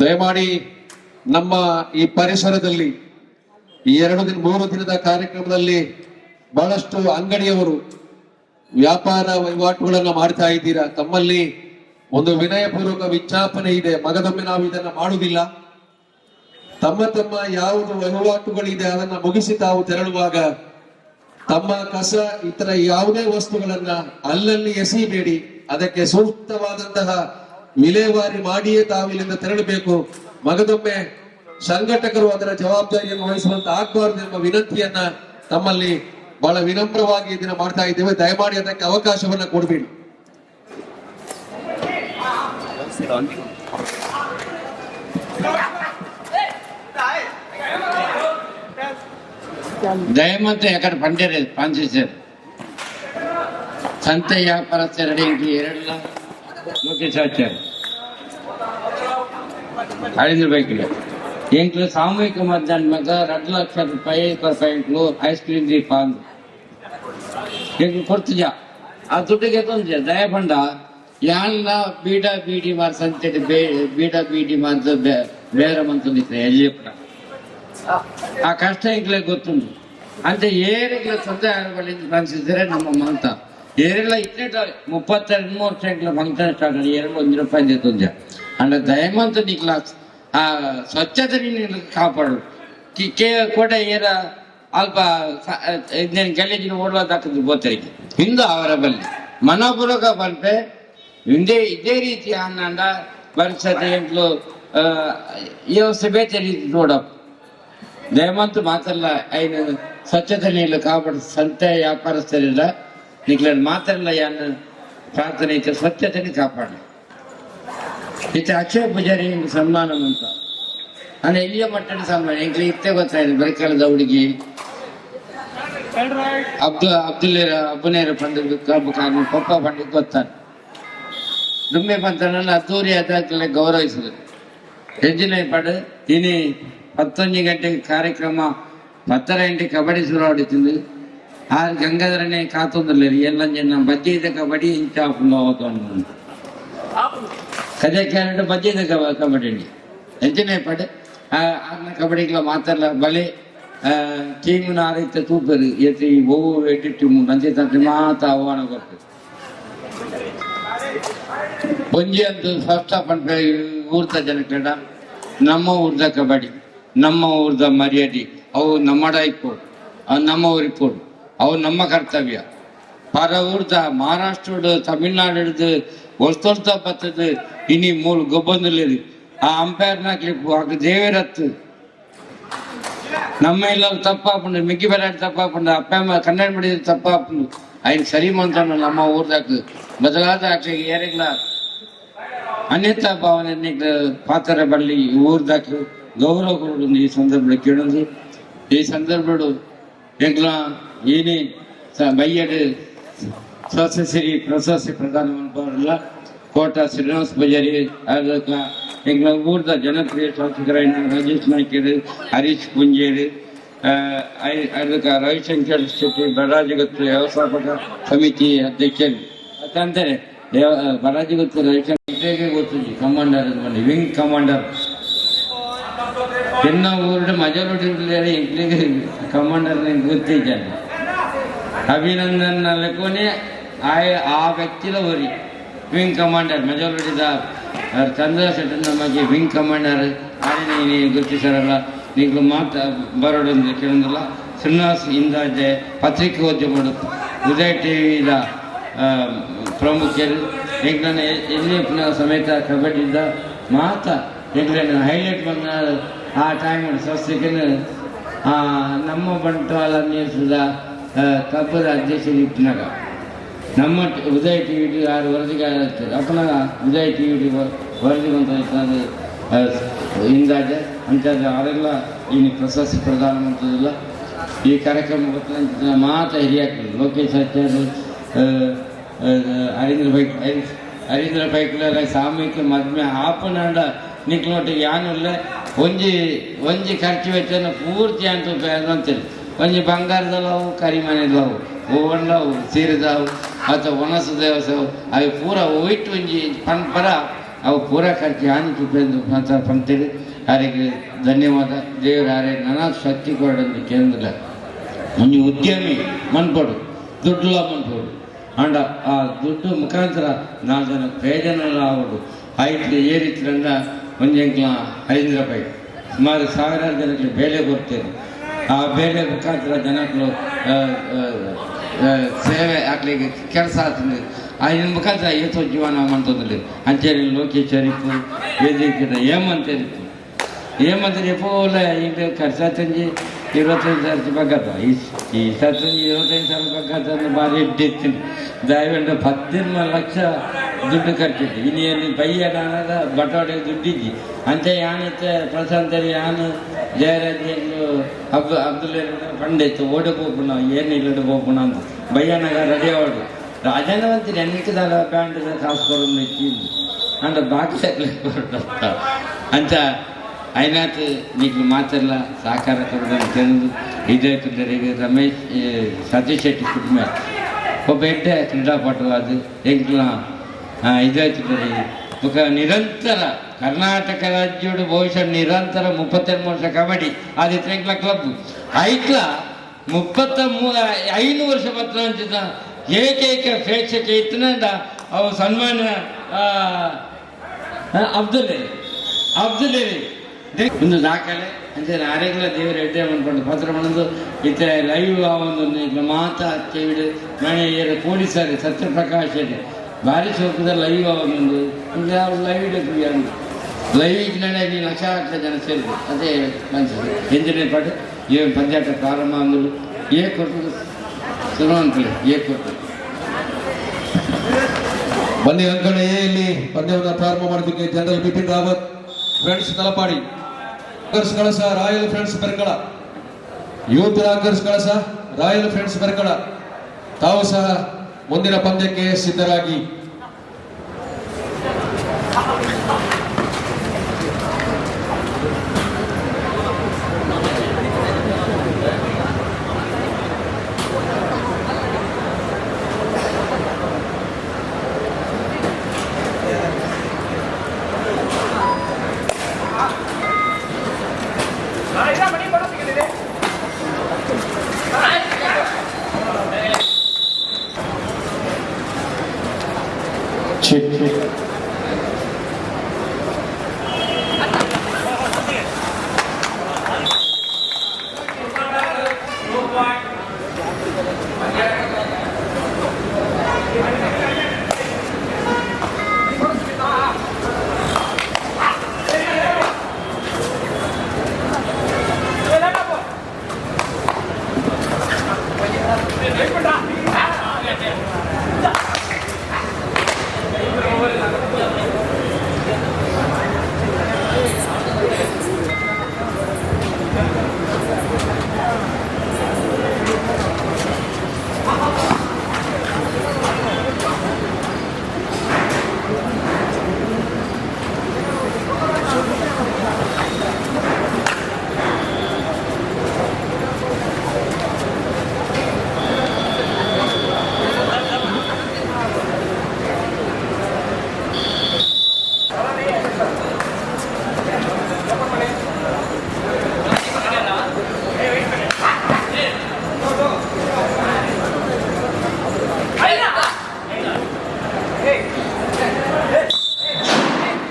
ದಯಮಾಡಿ ನಮ್ಮ ಈ ಪರಿಸರದಲ್ಲಿ ಈ 2 ದಿನ 3 ದಿನದ ಕಾರ್ಯಕ್ರಮದಲ್ಲಿ ಬಹಳಷ್ಟು ಅಂಗಡಿಯವರು ವ್ಯಾಪಾರ ವಹಿವಾಟುಗಳನ್ನ ಮಾಡ್ತಾ ಇದ್ದೀರಾ. ತಮ್ಮಲ್ಲಿ ಒಂದು ವಿನಯಪೂರ್ವಕ ವಿಜ್ಞಾಪನೆ ಇದೆ. ಮಗದೊಮ್ಮೆ ನಾವು ಇದನ್ನ ಮಾಡುವುದಿಲ್ಲ. ತಮ್ಮ ತಮ್ಮ ಯಾವುದು ವಹಿವಾಟುಗಳಿದೆ, ಅದನ್ನ ಮುಗಿಸಿ ತಾವು ತೆರಳುವಾಗ ತಮ್ಮ ಕಸ, ಇತರ ಯಾವುದೇ ವಸ್ತುಗಳನ್ನ ಅಲ್ಲಲ್ಲಿ ಎಸೆಯಬೇಡಿ. ಅದಕ್ಕೆ ಸೂಕ್ತವಾದಂತಹ ವಿಲೇವಾರಿ ಮಾಡಿಯೇ ತಾವು ಇಲ್ಲಿಂದ ತೆರಳಬೇಕು. ಮಗದೊಮ್ಮೆ ಸಂಘಟಕರು ಅದರ ಜವಾಬ್ದಾರಿಯನ್ನು ವಹಿಸುವಂತ ಆಗ್ಬಾರದು ಎಂಬ ವಿನಂತಿಯನ್ನ ತಮ್ಮಲ್ಲಿ ಬಹಳ ವಿನಮ್ರವಾಗಿ ಇದನ್ನ ಮಾಡ್ತಾ ಇದ್ದೇವೆ. ದಯಮಾಡಿ ಅದಕ್ಕೆ ಅವಕಾಶವನ್ನ ಕೊಡಬೇಡಿ. ದಯಮಂತ ಯಾಕಡೆ ಪಂಡ್ಯರು ಫ್ರಾನ್ಸಿಸರ್ ಸಂತೆ ವ್ಯಾಪಾರಸ್ಥರ ಇಂಕಿ ಎರಡ್ಲ ಲೋಕೇಶ್ ಆಚಾರ್, ಹರೀಂದ್ರ ಬೈಕ್ಲು ಎಂಕ್ಲು ಸಾಮೂಹಿಕ ಮಧ್ಯಾಹ್ನ ಮಗ 2 ಲಕ್ಷ ರೂಪಾಯಿ ಕೊರ್ಪ. ಎಂಕ್ಲು ಐಸ್ ಕ್ರೀಮ್ ದೀಪ ಅಂದ್ ಎಂಕ್ಲು ಕೊಡ್ತುಜ. ಆ ದುಡ್ಡಿಗೆ ತೊಂದ್ರೆ ದಯ ಪಂಡ ಯಾನ್ಲ ಬೀಡ ಬೀಡಿ ಮಾರ್ ಸಂತೆ ಬೀಡ ಬೀಡಿ ಮಾರ್ದ ಬೇರೆ ಮಂತೊಂದಿತ್ತೆ ಎಲ್ಲಿಯಪ್ಪ. ಆ ಕಷ್ಟ ಎಂಕ್ಲೆ ಗೊತ್ತುಂಟು ಅಂತ ಏರಿಗ್ಲ ತೊಂದರೆ ಆಗಬಲ್ಲಿಂದ ಫ್ರಾನ್ಸಿಸರೆ ನಮ್ಮ ಮಂತ ಏರೆಲ್ಲ ಇಟ್ಟೆ 32 ವರ್ಷ ಎಂಕ್ಲ ಫಂಕ್ಷನ್ ಸ್ಟಾರ್ಟ್ ಆಗಿ ಏರೆಲ್ಲ 1 ರೂಪಾಯಿ ತೊಂದರೆ ಅಂಡ. ದಯಮಂತ ನಿಕ್ಲ ಆ ಸ್ವಚ್ಛತೆ ನೀನು ಕಾಪಾಡು. ಕೇ ಕೋಟೆ ಏರ ಅಲ್ಪ ಗಲೀಜಿನ ಓಡುವ ದಕ್ಕದು ಬೋತರಿಗೆ ಹಿಂದೂ ಅವರ ಬಲ್ಲಿ ಮನಪೂರ್ವಕ ಪನ್ಪೆ. ಇಂದೇ ಇದೇ ರೀತಿ ಅನ್ನಂಡ ಪರಿಸ್ಥಿತಿ ಎಂಕ್ಲು ವ್ಯವಸ್ಥೆ ಬೇತೆ ರೀತಿ ನೋಡಪ್ಪ. ದಯಮಂತು ಮಾತಲ್ಲ ಐನ ಸ್ವಚ್ಛತೆ ನೀರು ಕಾಪಾಡ ಸಂತೆ ವ್ಯಾಪಾರಸ್ಥರಿಲ್ಲ ನಿಕ್ಲ ಮಾತ್ರಲ್ಲ ಯಾನ್ ಪ್ರಾರ್ಥನೆ ಐತೆ, ಸ್ವಚ್ಛತೆని ಕಾಪಾಡಿ. ಇತ್ತೆ ಅಕ್ಷಯ ಪೂಜಾರಿ ಹಿಂಗ್ ಸನ್ಮಾನ ಅಂತ ಅಂದ್ರೆ ಎಲ್ಲಿಯ ಮಟ್ಟದ ಸನ್ಮಾನ ಎಂಕ್ಲೆ ಇತ್ತೆ ಗೊತ್ತಾಯ್ತು. ಬರಿಕಾಲದ ಹುಡುಗಿ ಅಬ್ದುಲ್ಲೇರ ಅಬ್ಬನೇರ ಪಂಡ ಕಬ್ಬು ಕಾನು ಪಪ್ಪ ಪಂಡ ಗೊತ್ತಾನೆ ದುಮ್ಮೆ ಪಂತನನ್ನ ಅದ್ದೂರಿ ಅದಕ್ಕೆ ಗೌರವಿಸಿದ್ರು. ಹೆಚ್ಚಿನ ಪಡು ಇನಿ 11 ಗಂಟೆಗೆ ಕಾರ್ಯಕ್ರಮ, 10:30 ಗಂಟೆ ಕಬಡ್ಡಿ ಶುರು ಆಡಿತಿಂದು. ಆ ಗಂಗಾಧರನೇ ಕಾತೊಂದುಲ್ಲೆರ್ ಎಲ್ಲ ಜನ ಬಜ್ಜೈದ ಕಬಡ್ಡಿ ಇಂಚ ಆಪುಂಡು. ಕಜೆ ಕ್ಯಾರೆಟ್ ಬಜ್ಜೈದ ಕಬಡ್ಡಿ ಎಂಚನೆ ಪಡೆ ಆರ್ನ ಕಬಡ್ಡಿಗ್ಲ ಮಾತಲ್ಲ ಬಲೆ ಟೀಮ್ ಆರೈತೆ ತೂಪೆರ್ ಏತ್ ಒವು ಎಡ್ಡೆ ಟೀಮ್ ಅಂಚೆ ತಂತೆ ಮಾತ ಆಹ್ವಾನ ಕೊರ್ಪೆರ್. ಒಂಜಿ ಅಂತ ಫಸ್ಟ್ ಪನ್ಪೆ ಊರ್ದ ಜನಕ್ಲೆಡ, ನಮ್ಮ ಊರ್ದ ಕಬಡ್ಡಿ, ನಮ್ಮ ಊರ್ದ ಮರ್ಯಾದೆ, ಅವು ನಮ್ಮಡ ಇಪ್ಪೊಡು, ಅವು ನಮ್ಮ ಊರಿಪ್ಪೊಡು, ಅವು ನಮ್ಮ ಕರ್ತವ್ಯ. ಪರ ಊರ್ದ ಮಹಾರಾಷ್ಟ್ರಡ್ ತಮಿಳ್ನಾಡು ಒಲ್ತೊಲ್ತ ಬತ್ತದ ಇನಿ ಮೂಲು ಗೊಬ್ಬೊಂದುಲ್ಲೆರ್. ಆ ಅಂಪೈರ್ನಕ್ಲೆಗ್ ಅಕ್ ದೇವೆರತ್ತ್. ನಮ್ಮ ಇಲ್ಲ ತಪ್ಪಾಪುಂಡು, ಮಿಕ್ಕಿ ಬೆಲಾಡ್ ತಪ್ಪಾಪುಂಡು, ಅಪ್ಪ ಅಮ್ಮ ಕನ್ನಡ ಮೀಡಿಯಂ ತಪ್ಪಾಪುಂಡು. ಐನ್ ಸರಿ ಮಂತೊಂಡು ನಮ್ಮ ಊರ್ದಾಕ್ ಬದಲಾದ ಅಕ್ಲೆಗ್ ಏರೆಗ್ಲ ಅನ್ಯತಾ ಭಾವನೆ ಪಾತ್ರ ಬಳ್ಳಿ ಊರ್ದಾಕ್ ಗೌರವ ಕೊರೊಡು ಈ ಸಂದರ್ಭ ಕೇಳೊಂದು. ಈ ಸಂದರ್ಭಡು ಎಂಕ್ಲ ಏನೇ ಬಯ್ಯಡ್ ಸಿರಿ ಪ್ರಶಸ್ತಿ ಪ್ರದಾನ ಮನ್ಪುನಲ್ಲ ಕೋಟ ಶ್ರೀನಿವಾಸ ಪೂಜಾರಿ, ಅದಕ್ಕ ಎಂಕ್ಲ ಊರ್ದ ಜನಪ್ರಿಯ ಶಾಸಕರಾಯಿನ ರಾಜೇಶ್ ನಾಯ್ಕರ್, ಹರೀಶ್ ಪುಂಜೇರ್, ಅದಕ್ಕೆ ರವಿಶಂಕರ್ ಶೆಟ್ಟಿ ಬಡರಾಜಗುತ್ತು ವ್ಯವಸ್ಥಾಪಕ ಸಮಿತಿ ಅಧ್ಯಕ್ಷರು ಅಂತಾರೆ. ಬಡರಾಜಗುತ್ತು ರವಿಶಂಕರ್ ಗೊತ್ತುಜಿ ಕಮಾಂಡರ್, ವಿಂಗ್ ಕಮಾಂಡರ್. ಎನ್ನ ಊರುಡು ಮಜಲುಡು ಎಂಕ್ಲೆಗ್ ಕಮಾಂಡರ್ ಗೊತ್ತಿದ್ದಾನೆ. ಅಭಿನಂದನ್ ಲೆಕ್ಕೊನೆ ಆಯ ಆ ವ್ಯಕ್ತಿಲ ಒರಿ ವಿಂಗ್ ಕಮಾಂಡರ್ ಮೆಜಾರಿಟಿದ ಚಂದ್ರ ಶೆಟ್ಟರ್ ನಮಗೆ ವಿಂಗ್ ಕಮಾಂಡರ್ ಆರೆನ್ ಗುರುತಿಸರಲ್ಲ. ನಿಂಕ್ಲು ಮಾತ ಬರೋಡು ಕೇಳೊಂದುಲ್ಲ. ಶ್ರೀನಿವಾಸ್ ಇಂದಾಜೆ ಪತ್ರಿಕೋದ್ಯಮಡು ಉದಯ ಟಿವಿದ ಪ್ರಮುಖರು ಎಂಕ್ಲನ ಎಲ್ಲಿ ಸಮೇತ ಕಬಡ್ಡಿದ ಮಾತ ಎಂಕ್ಲೆನ ಹೈಲೈಟ್ ಬಂದ ಆ ಟೈಮ್ ಸ್ವಸ್ತಿಕನ ನಮ್ಮ ಬಂಟ್ವಾಳ ನ್ಯೂಸ್ದ ಕಬ್ಬದ ಅಧ್ಯಕ್ಷರು ಇಪ್ಪನಾಗ ನಮ್ಮ ಉದಯ ಟಿವಿ ಆರು ವರದಿಗಾರ ಅಪ್ಪನಾಗ ಉದಯ ಟಿವಿ ವರದಿ ಬಂತ ಇಂದಾಜೆ ಅಂಚಾದ ಅವರೆಲ್ಲ ಈ ಪ್ರಶಸ್ತಿ ಪ್ರದಾನ ಮಾಡ್ತದಿಲ್ಲ. ಈ ಕಾರ್ಯಕ್ರಮ ಗೊತ್ತಿಲ್ಲ ಮಾತ ಹಿರಿಯಾಕ್ಲು ಲೋಕೇಶ್ ಆಚಾರ್ಯ, ಹರೀಂದ್ರ ಬೈಕ್, ಹರೀಂದ್ರ ಬೈಕ್ಲೆಲ್ಲ ಸಾಮೂಹಿಕ ಮದ್ಮೆ ಆಪುನಾಂಡ ನಿಕ್ಲೊಟ್ಟಿಗೆ ಯಾನುಲ್ಲೆ. ಒಂಜಿ ಒಂಜಿ ಖರ್ಚು ವೆಚ್ಚನ ಪೂರ್ತಿ ಅಂತ ಅಂತೇಳಿ ಒಂಜಿ ಬಂಗಾರದಲ್ಲವು, ಕರಿಮನೆಲವು, ಓವನ್ಲವು, ಸೀರೆದಾವು ಅಥವಾ ಒಣಸು ದೇವಸವು ಅವು ಪೂರ ಒಯ್ಟ್ ಒಂಜಿ ಪನ್ಪರ. ಅವು ಪೂರಾ ಖರ್ಚು ಯಾನ್ ತುಪ್ಪೆಂದು ಅಂತ ಪಂತೇಳಿ ಆರಿಗೆ ಧನ್ಯವಾದ. ದೇವರು ಆರೆ ನನ್ನ ಶಕ್ತಿ ಕೊಡಂದು ಕೇಂದ್ರ ಒಂಜಿ ಉದ್ಯಮಿ ಮನ್ಪೊಡು, ದುಡ್ಡುಲ ಮನ್ಪೊಡು, ಅಂಡ ಆ ದುಡ್ಡು ಮುಖಾಂತರ ನಾಲ್ಕು ಜನ ಪ್ರಯೋಜನ ಆವಡು. ಐಟ್ ಏ ರೀತಿಯಿಂದ ಒಂಜಿ ಎಂಕ್ಲ ಹರೀಂದ್ರ ಪೈ ಸುಮಾರು ಸಾವಿರಾರು ಜನಕ್ಕೆ ಬೇಲೆ ಕೊಡ್ತೇನೆ. ಆ ಬೇಲೆ ಮುಖಾಂತರ ಜನಕ್ಕಳು ಸೇವೆ ಆಗ್ಲಿಕ್ಕೆ ಕೆಲಸ ಆಗ್ತದೆ. ಆ ಮುಖಾಂತರ ಏತೋ ಜೀವನ ಮಂತೊಂದುಲ್ಲೆರ್. ಅಂಚನೆ ಲೋಕೇಶ್ ಅರಿಪು ವೇದಿಕೆ ಹೇಮಂತ್ ಅರಿಪು, ಹೇಮಂತ್ ಎಪೋಲ ಇಂಕ್ ಖರ್ಚಾತಂಜಿ 25,000 ಬಗ್ಗದ ಈ ಈ ಸರ್ತಿ 25,000 ಬಗ್ಗದ ಭಾರಿ ಎಡ್ಡೆ ಇತ್ತಿನಿ. ದಯವಿಟ್ಟು 13 ಲಕ್ಷ ದುಡ್ಡು ಖರ್ಚಿತ್ತು. ಇನ್ನು ಏನು ಬಯ್ಯನಾದ ಬಟವಾಡೆ ದುಡ್ಡಿಜ್ಜಿ. ಅಂಚೆ ಯಾನಿತ್ತೆ ಪ್ರಶಾಂತರಿ ಯಾನ್ ಜಯರಾಜ್ ಅಬ್ದುಲ್ ಪಂಡಿತ್ತು ಓಡೆ ಪೋಪುನ ಏನು ಇಲ್ಲಡೆ ಪೋಪುನ ಅಂತ ಬಯ್ಯನಾಗ ರೆಡಿ ಆವಡು. ರಾಜನವಂತಿ ಎನ್ನಿಕ್ ದಾಲ ಬ್ಯಾಂಡ್ ಕಾಸು ಕೊಡೋದು ಇచ్చింది ಅಂಡ ಬಾಕಿ ಕೊರಡು. ಅಂಚ ಐನಾತ್ ನೀಕು ಮಾತೆಲ್ಲ ಸಹಕಾರ ಕೊಡೋದನ್ನು ತಿಳಿದು ಇದೇ ತುಲ್ಲರಿಗೆ ರಮೇಶ್ ಸತೀಶ್ ಶೆಟ್ಟಿ ಕುಟುಂಬ ಒಬ್ಬ ಎಡ್ಡೆ ಕ್ರೀಡಾಪಟು. ಅದು ಎಂಕ್ಲ ಇದೇ ತುಲ್ಲರಿ ಬೊಕ ನಿರಂತರ ಕರ್ನಾಟಕ ರಾಜ್ಯಡು ಬಹುಶಃ ನಿರಂತರ 32 ವರ್ಷ ಕಬಡ್ಡಿ ಆದಿತ್ಯ ಎಂಕ್ಲ ಕ್ಲಬ್ ಐಕ್ಲ 35 ವರ್ಷ ಪತ್ರ ಅಂಚಿದ ಏಕೈಕ ಪ್ರೇಕ್ಷಕ ಇತ್ತನಂಡ ಅವು ಸನ್ಮಾನ್ಯ ಅಬ್ದುಲ್ ಅಬ್ದುಲ್ ಒಂದು ದಾಖಲೆ. ಅಂಚನೆ ಆರೆಗ್ಲ ದೇವರ ಎಡ್ಡೆ ಮನ್ಪಂಡು ಪತ್ರ ಪಣೊಂದು ಇತ್ತೆ ಲೈವ್ ಆವೊಂದು ಇತ್ತೆ ಮಾತ ಚೆವಿಡ್ ಮನೆ ಏರ್ ಪೊಲೀಸರು ಸತ್ಯಪ್ರಕಾಶ್ ಭಾರಿ ಶೋಕದ ಲೈವ್ ಆವೊಂದು ಲೈವ್ ಲೈವ್ ಇಜ್ಜಿಂಡ ನೀ ಲಕ್ಷಾಂತರ ಜನ ಸೇರಿದ್ರು. ಅದೇ ಮನ್ಸು ಎಂಜಿನಿಯರ್ ಪಾಟ್ ಏ ಪಂಚಾಯತ್ ಪ್ರಾರಂಭ ಅಂದ್ರು ಏ ಕೊಟ್ಟು ಸುರುವಂತಲೆ ಏ ಕೊಟ್ಟು. ಬನ್ನಿ, ಅಂಕಣ ಎ ಇಲ್ಲಿ ಪಂದ್ಯವನ್ನು ಪ್ರಾರಂಭ ಮಾಡೋದಕ್ಕೆ general Bipin Rawat friends Talapady, rockers Kalasa royal friends Berkala, youth rockers Kalasa royal friends Berkala ತಾವು ಸಹ ಮುಂದಿನ ಪಂದ್ಯಕ್ಕೆ ಸಿದ್ಧರಾಗಿ.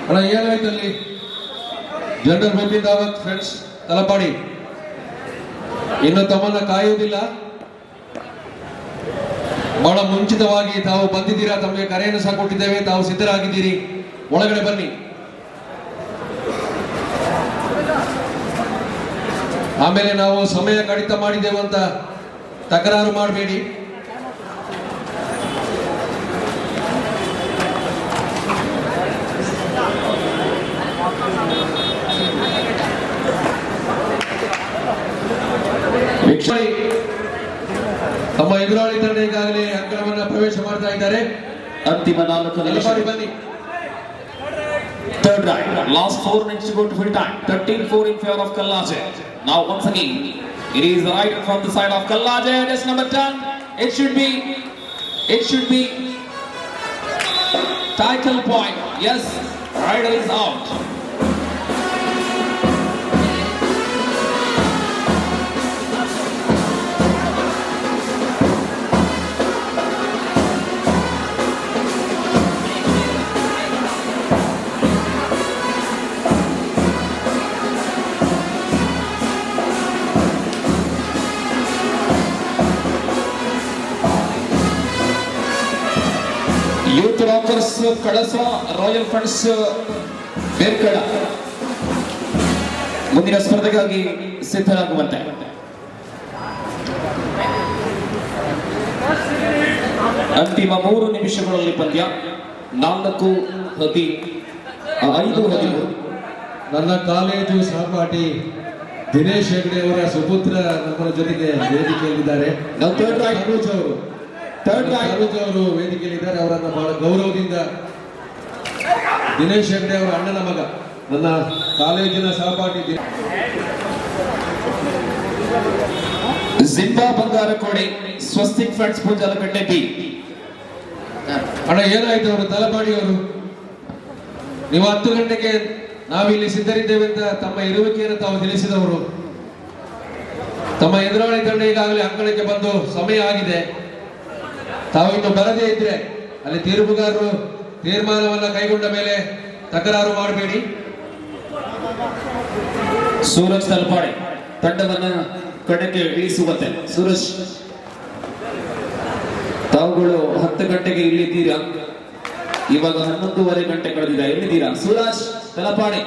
ಅಣ್ಣ, ಏನಾಯ್ತು ಅಲ್ಲಿ? ಜನರಲ್ ಬಿಪಿನ್ ರಾವತ್ ಫ್ರೆಂಡ್ಸ್ ತಲಪಾಡಿ ಇನ್ನು ತಮ್ಮನ್ನ ಕಾಯುವುದಿಲ್ಲ. ಬಹಳ ಮುಂಚಿತವಾಗಿ ತಾವು ಬಂದಿದ್ದೀರಾ, ತಮಗೆ ಕರೆಯನ್ನು ಸಹ ಕೊಟ್ಟಿದ್ದೇವೆ, ತಾವು ಸಿದ್ಧರಾಗಿದ್ದೀರಿ, ಒಳಗಡೆ ಬನ್ನಿ. ಆಮೇಲೆ ನಾವು ಸಮಯ ಕಡಿತ ಮಾಡಿದ್ದೇವೆ ಅಂತ ತಕರಾರು ಮಾಡಬೇಡಿ. ವೀಕ್ಷಣೆ ತಮ್ಮ ಎದುರಾಳಿ ತಂಡ ಈಗಾಗಲೇ ಅಂಕಣವನ್ನ ಪ್ರವೇಶ ಮಾಡ್ತಾ ಇದ್ದಾರೆ. ಅಂತಿಮ 4 ನಿಮಿಷ. ತಲಪಾಡಿ ಬನ್ನಿ. Third raid. Last 4 minutes to go to full time. 13-4 in favor of Kallaje. Now once again, it is the rider from the side of Kallaje. It is number 10. It should be title point. Yes. Raider is out. Youth Rockers Kalasa, Royal Friends Berkala ಮುಂದಿನ ಸ್ಪರ್ಧೆಗಾಗಿ ಸಿದ್ಧರಾಗುವಂತೆ. ಅಂತಿಮ 3 ನಿಮಿಷಗಳಲ್ಲಿ ಪಂದ್ಯ. 4-15, 5-13. ನನ್ನ college ಸಹಪಾಠಿ Dinesh Hegde ಅವರ ಸುಪುತ್ರ ನಮ್ಮ ಜೊತೆಗೆ ವೇದಿಕೆಯಲ್ಲಿದ್ದಾರೆ. Now third raid. Tanuj ಅವರು. Third raid. Tanuj ಅವರು ವೇದಿಕೆಯಲ್ಲಿದ್ದಾರೆ. ಅವರನ್ನ ಬಹಳ ಗೌರವದಿಂದ, ದಿನೇಶ್ ಹೆಗ್ಡೆ ಅವರ ಅಣ್ಣನ ಮಗ, ನನ್ನ ಕಾಲೇಜಿನ ಸಹಪಾಠಿ ಜಿಂಬಾ ಬಂಗಾರಕೋಡಿ, ಸ್ವಸ್ತಿಕ್ ಫ್ರೆಂಡ್ಸ್ ಪೂಂಜಾಲಕಟ್ಟೆ ಬಿ. ಅಣ್ಣ, ಏನಾಯ್ತು? ಅವರು ತಲಪಾಡಿ ಅವರು, ನೀವು 10 ಗಂಟೆಗೆ ನಾವಿಲ್ಲಿ ಸಿದ್ಧರಿದ್ದೇವೆ ಅಂತ ತಮ್ಮ ಇರುವಿಕೆಯನ್ನು ತಾವು ತಿಳಿಸಿದವರು. ತಮ್ಮ ಎದುರಾಳಿ ತಂಡ ಈಗಾಗಲೇ ಅಂಕಣಕ್ಕೆ ಬಂದು ಸಮಯ ಆಗಿದೆ. ತಾವು ಇನ್ನು ಬರದೇ ಇದ್ರೆ ಅಲ್ಲಿ ತೀರ್ಪುಗಾರರು ತೀರ್ಮಾನವನ್ನ ಕೈಗೊಂಡ ಮೇಲೆ ತಕರಾರು ಮಾಡಬೇಡಿ. ಸೂರಜ್ ತಲಪಾಡಿ ತಂಡವನ್ನ ಕಣಕ್ಕೆ ಇಳಿಸುವಂತೆ. ಸೂರಜ್, ತಾವುಗಳು 10 ಗಂಟೆಗೆ ಇಲ್ಲಿದ್ದೀರಾ? ಇವಾಗ 11:30 ಗಂಟೆ ಕಳೆದಿದೆ. ಎಲ್ಲಿದ್ದೀರಾ ಸೂರಜ್ ತಲಪಾಡಿ?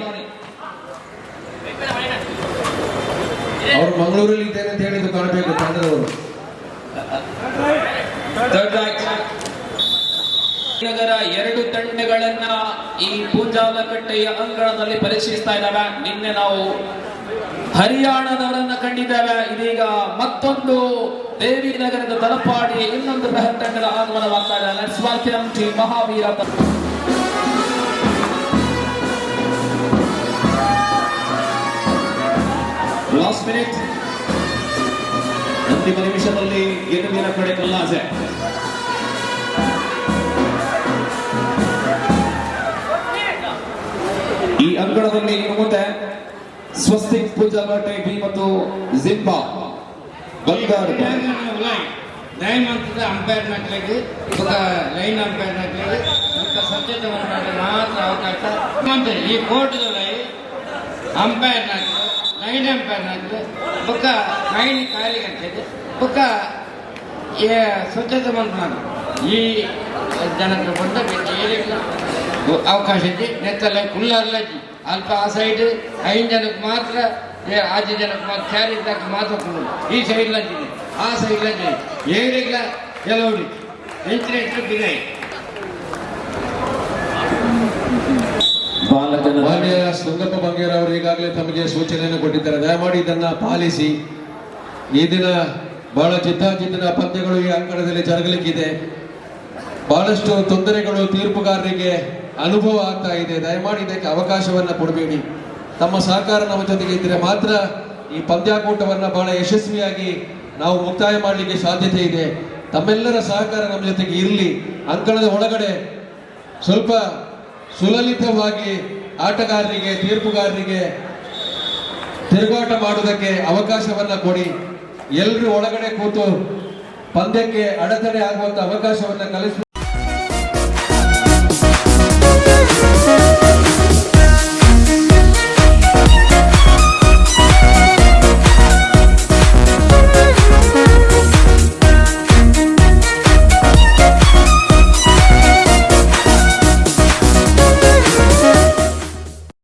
ಅವರು ಮಂಗಳೂರಲ್ಲಿ ಇದ್ದೇನೆ ಅಂತ ಹೇಳಿದ್ದು ಕಾಣಬೇಕು ತಂಡದವರು. Third raid. ನಗರ ಎರಡು ತಂಡಗಳನ್ನ ಈ ಪೂಂಜಾಲಕಟ್ಟೆಯ ಅಂಗಳದಲ್ಲಿ ಪರೀಕ್ಷಿಸ್ತಾ ಇದ್ದಾವೆ. ನಿನ್ನೆ ನಾವು ಹರಿಯಾಣದವರನ್ನ ಕಂಡಿದ್ದೇವೆ. ಇದೀಗ ಮತ್ತೊಂದು ದೇವಿ ನಗರದ ತಲಪಾಡಿ ಇನ್ನೊಂದು ಬೃಹತ್ ತಂಡದ ಆಗಮನವಾಗ್ತಾ ಇದೆ. Let's welcome team Mahaveera. Last minute, ಅಂತಿಮ ನಿಮಿಷದಲ್ಲಿ ಗೆಲುವಿನ ಕಡೆ ಕಲ್ಲಾಜೆ. ಈ ಅಂಗಳದಲ್ಲಿ ಇನ್ನು ಮುಂದೆ ಸ್ವಸ್ತಿಕ್ ಪೂಜಾಲಕಟ್ಟೆ ಬಿ ಮತ್ತು ಜಿಂಬಾ ಬಂಗಾರ ದಯಮಂತದ ಅಂಪೈರ್ ನಕ್ಲಿಗೆ, ಬೊಕ ಲೈನ್ ಅಂಪೈರ್ ನಕ್ಲಿಗೆ, ಬೊಕ ಸ್ವಚ್ಛತೆ ಮಲ್ಪುನಕ್ಲೆಗ್ ಮಾತ್ರ ಅವಕಾಶ. ಮಂತ್ರಿ ಈ ಕೋರ್ಟ್ದೊಳಗೆ ಅಂಪೈರ್ ನಕ್ಲು, ಲೈನ್ ಅಂಪೈರ್ ನಕ್ಲು, ಬೊಕ ಲೈನ್ ಖಾಲಿ ಗಂಟೆಗೆ, ಬೊಕ ಏ ಸ್ವಚ್ಛತೆ ಮಲ್ಪುನಕ್ಲು, ಈ ಜನಕ್ಕೆ ಬಂದ ಬೇತೆ ಏರೆಗ್ಲ ಅವಕಾಶ ಇಜ್ಜಿ. ನೆತ್ತಲ್ಲ ಕುಲ್ಲರ್ಲಜ್ಜಿ. ಅಲ್ಪ ಆ ಸೈಡ್ 5 ಜನಕ್ಕೆ ಮಾತ್ರ, ಆಜಿ ಜನಕ್ಕೆ ಮಾತ್ರ, ಚಾರಿದ್ದಕ್ಕೆ ಮಾತ್ರ ಕುಳ್ಳು. ಈ ಸೈಡ್ ಲಂಚಿದೆ, ಆ ಸೈಡ್ ಲಂಚಿದೆ, ಏರಿಗ್ಲ ಕೆಲವರು ಹೆಚ್ಚಿನ ಹೆಚ್ಚು ಬಿಗೈ. ಬಾಲಕನ ಮಾನ್ಯ ಸುಂದಪ್ಪ ಬಂಗೇರ ಅವರು ಈಗಾಗಲೇ ತಮಗೆ ಸೂಚನೆಯನ್ನು ಕೊಟ್ಟಿದ್ದಾರೆ. ದಯಮಾಡಿ ಇದನ್ನ ಪಾಲಿಸಿ. ಈ ದಿನ ಬಹಳ ಜಿದ್ದಾಜಿದ್ದಿನ ಪಂದ್ಯಗಳು ಈ ಅಂಕಣದಲ್ಲಿ ಜರುಗಲಿಕ್ಕಿದೆ. ಬಹಳಷ್ಟು ತೊಂದರೆಗಳು ತೀರ್ಪುಗಾರರಿಗೆ ಅನುಭವ ಆಗ್ತಾ ಇದೆ. ದಯಮಾಡಿ ಇದಕ್ಕೆ ಅವಕಾಶವನ್ನ ಕೊಡಬೇಡಿ. ತಮ್ಮ ಸಹಕಾರ ನಮ್ಮ ಜೊತೆಗೆ ಇದ್ದರೆ ಮಾತ್ರ ಈ ಪಂದ್ಯಾಕೂಟವನ್ನ ಬಹಳ ಯಶಸ್ವಿಯಾಗಿ ನಾವು ಮುಕ್ತಾಯ ಮಾಡಲಿಕ್ಕೆ ಸಾಧ್ಯತೆ ಇದೆ. ತಮ್ಮೆಲ್ಲರ ಸಹಕಾರ ನಮ್ಮ ಜೊತೆಗೆ ಇರಲಿ. ಅಂಕಣದ ಒಳಗಡೆ ಸ್ವಲ್ಪ ಸುಲಲಿತವಾಗಿ ಆಟಗಾರರಿಗೆ, ತೀರ್ಪುಗಾರರಿಗೆ ತಿರುಗಾಟ ಮಾಡುವುದಕ್ಕೆ ಅವಕಾಶವನ್ನ ಕೊಡಿ. ಎಲ್ಲರೂ ಒಳಗಡೆ ಕೂತು ಪಂದ್ಯಕ್ಕೆ ಅಡೆತಡೆ ಆಗುವಂತ ಅವಕಾಶವನ್ನ ಕಲಿಸ